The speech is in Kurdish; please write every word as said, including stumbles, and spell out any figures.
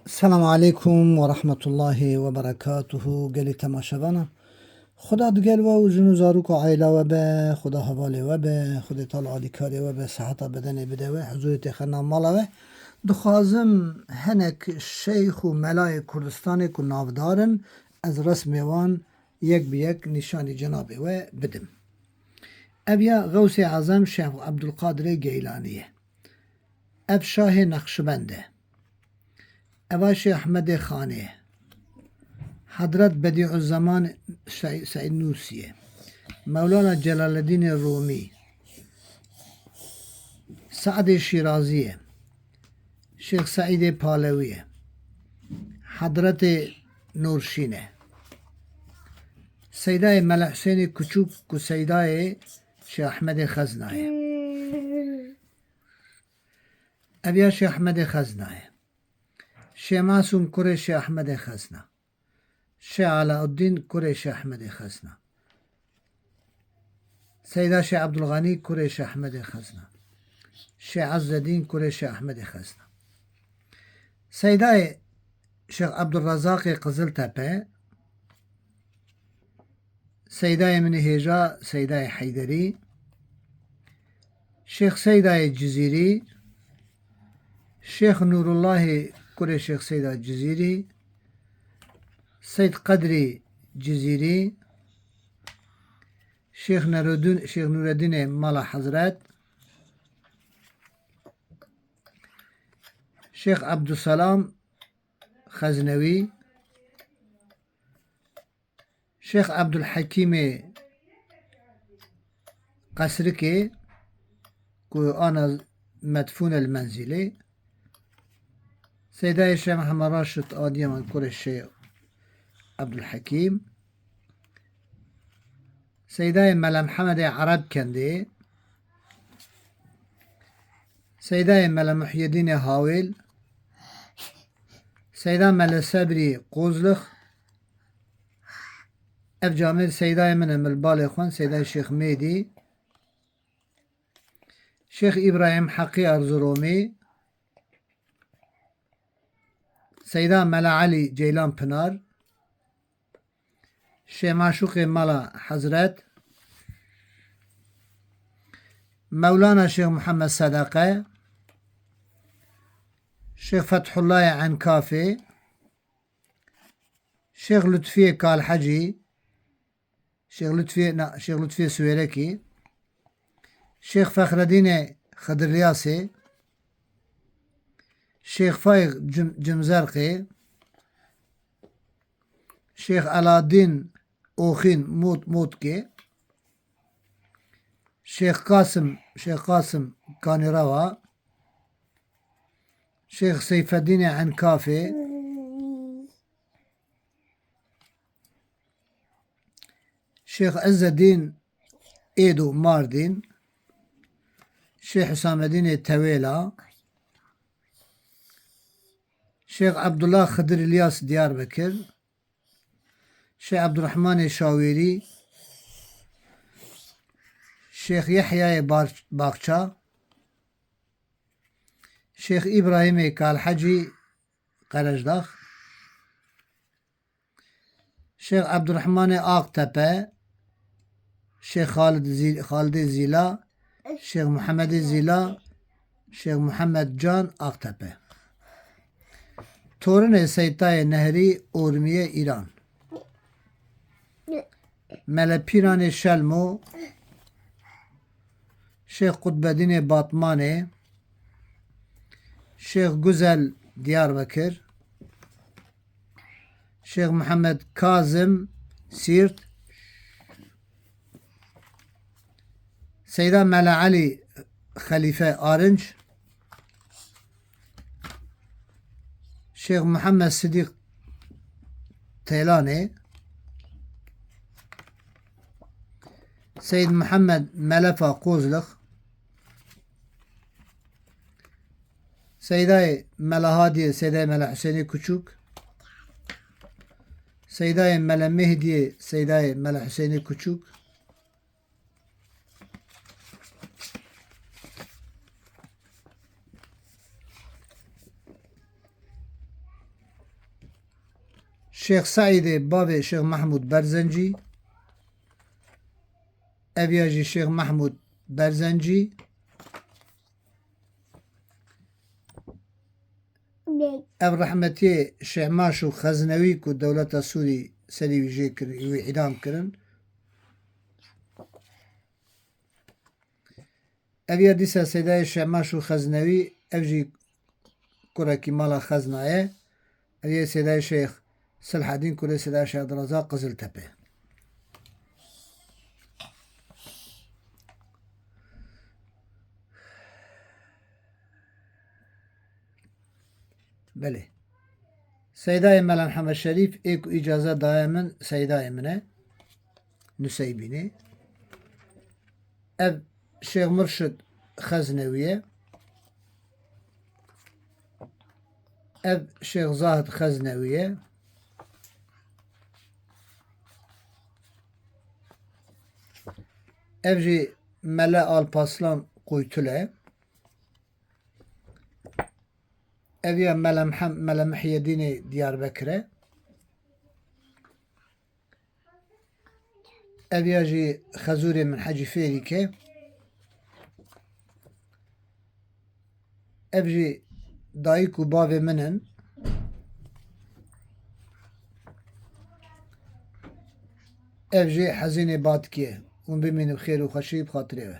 Selamu aleykum ve rahmetullahi ve berekatuhu. Gelî temaşevanan. Xuda digel we û jin û zarok û aîla we be, Xuda hevalê we be, Xwedê tal alîkarê we be, siheta bedenê bide we, huzurê têxerna mala we. Dixwazim hinek şeyx û melayê Kurdistanê ku navdar in, ez resmê wan yek bi yek nîşanî cenabê we bidim. Ev ya Xewsê Ezem Şeyx Ebdulqadirê Geylanî ye. Ev şahê Nexşibend e. Eva Şêx Ehmedê Xanê ye. Hezret Bedîuzzeman Şe-, Seîd Nûsî ye. Mewlana Celaleddînê Rûmî. Seedê Şîrazî ye. Şêx Seîdê Palewî ye. Hezretê Nûrşîn e. Seydayê Mele Husênê Kuçûk ku Seydayê Şêx Ehmedê Xezna ye. Ev ya Şêx Ehmedê Xezna ye. Şêx Masûm kurê Şêx Ehmedê Xezna. Şêx Alauddîn kurê Şêx Ehmedê Xezna. Seyda Şêx Ebdulxanî kurê Şêx Ehmedê Xezna. Şêx Ezzedîn kurê Şêx Ehmedê Xezna. Seydayê Şêx Ebdulrezaqê Qiziltepe. Seydayê min ê hêja, Seydayê Heyderî, Şêx Seydayê Cizîrî, Şêx Nûrullahê kurê Şêx Seyda Cizîrî, Seyd Qedrî Cizîrî, Şêx Nerudin, Şêx Nûredînê Mala Hezret, Şêx Ebduselam Xeznewî, Şêx Ebdulhekîmê Qesrikê ku ana medfûn e li Menzîlê. Seydayê Şêx Mihemed Raşid Adiyaman kurê Şêx Ebdulhekîm. Seydayê Mele Mihemedê Erebkendê. Seydayê Mele Muhyedînê Hawêl. Seyda Mele Sebrî Qozlix. Ev camêr seydayê min e, min li balê xwend, Seydayê Şêx Mêdî. Şêx Îbrahîm Heqî Erziromî. Seyda Mele Elî Ceylan Pinar. Şêx Maşûqê Mala Hezret. Mewlana Şêx Mihemed Sedeqe. Şêx Fethullayê Enkafê. Şêx Lutfiyê Kalhecî. Şêx Lutfiyê, na, Şêx Lutfiyê Siwêrekî. Şêx Fexredînê Xidirlyasê. Şêx Fayîq Cim-, Cimzerqê. Şêx Eladîn Oxîn Mot-, Motkê. Şêx Qasim, Şêx Qasim Kanîrewa. Şêx Seyfedînê Enkafê. Şêx Ezzedîn Êdo Mardîn. Şêx Hüsamedînê Tewêla. Şêx Ebdullah Xidir Îlyas Diyarbekir. Şêx Ebdurehmanê Şawêrî. Şêx Yehyayê Bar-, Baxça. Şêx Îbrahîmê Kalhecî Qerejdax. Şêx Ebdurehmanê Aqtepe, Şêx Xalid Zî-, Xalidê Zîla, Şêx Muhemedê Zîla, Şêx Muhemed Can Aqtepe. Torinê Seytayê Nehrî Ormiyê Îran. Mele Pîranê Şelmo, Şêx Qutbedînê Batmanê, Şêx Guzel Diyarbekir, Şêx Mihemed Kazim Sîrt, Seyda Mele Elî Xelîfe Arinc, Şêx Mihemed Sidîq Teylanê, Seyd Mihemed Melefa Qozlix, Seydayê Mele Hadiyê, Seydayê Mele Husênê Kuçûk, Seydayê Mele Mehdiyê, Seydayê Mele Husênê Kuçûk, Şêx Seîdê bavê Şêx Mehmûd Berzencî. Ev ya jî Şêx Mehmûd Berzencî. Ev rehmetiyê Şêmaş û Xeznewî ku dewleta Sûrî serî wî jê kir, wî îdam kirin. Ev ya dîsa Seydayê Şemaş û Xeznewî, ev jî kurekî mala Xezna ye. Ev yê Seydayê Şêx Selhedîn, kurê Seydayê Şêx Abduraza Qiziltepe. Belê. Seydayê Mela Mihemed Şerîf, ê ku îcaze daye min, seydayê min e. Nuseybînê. Ev Şêx Murşid Xeznewî ye. Ev Şêx Zahid Xeznewî ye. Ev jî Mele Alpaslan Quytul e. Ev ya Mele Mihem-, Mele Mihyedînê Diyarbekir e. Ev ya jî xezûrê min Hecî Fêrîk e. Ev jî dayik û bavê min in. Ev jî Hezînê Batkê ye. Hûn bimînin bi xêr û xweşî bi xatirê we.